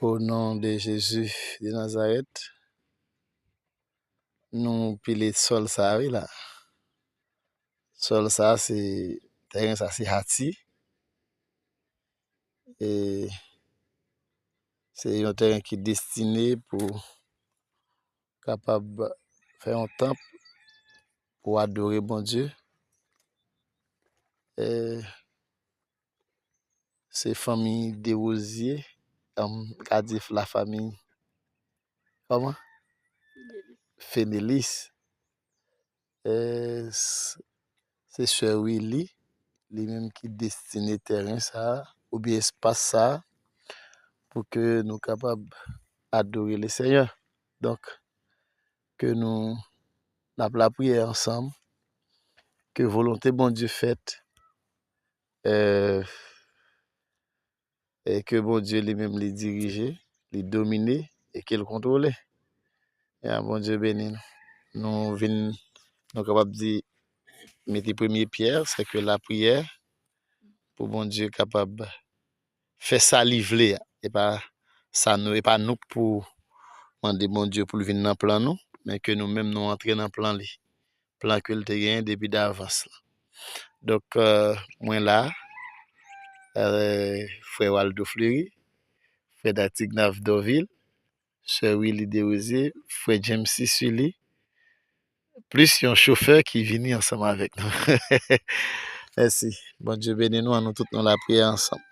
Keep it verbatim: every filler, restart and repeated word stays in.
O non de Jezi de Nazarèt, nou pile sòl sa wi la. Sòl sa se, tèren sa se Hati. E se yon tèren ki destine pou kapab fè yon tanp pou adore Bondye. E se fanmi Desrosiers, m ka di la fanmi, kòman? Fénélis. E s- se sè Willy, li menm ki destine tèren sa a, oubyen espas sa a, pou ke nou kapab adore le Senyè. Donk, ke nou, n ap lapriyè ansanm, ke volonte Bondye fèt, e, e ke Bondye li menm li dirije, li domine, e ke l kontwole. Ya, Bondye beni nou. Nou vin, nou kapab di, mete premye pyè, se ke lapriyè, pou Bondye kapab fè sa li vle a. E pa sa nou, e pa nou k pou mande Bondye pou l vin nan plan nou, men ke nou menm nou antre nan plan li. Plan ke l te genyen depi davans la. Donk, e, mwen la, e, frè Waldo Fleury, frè Datignave Dorvil, sè Willy Desrosiers, frè James Sicily, plis yon chofè ki vini ansanm avèk nou. Mèsi. Bondye beni nou, an nou tout nou lapriyè ansanm.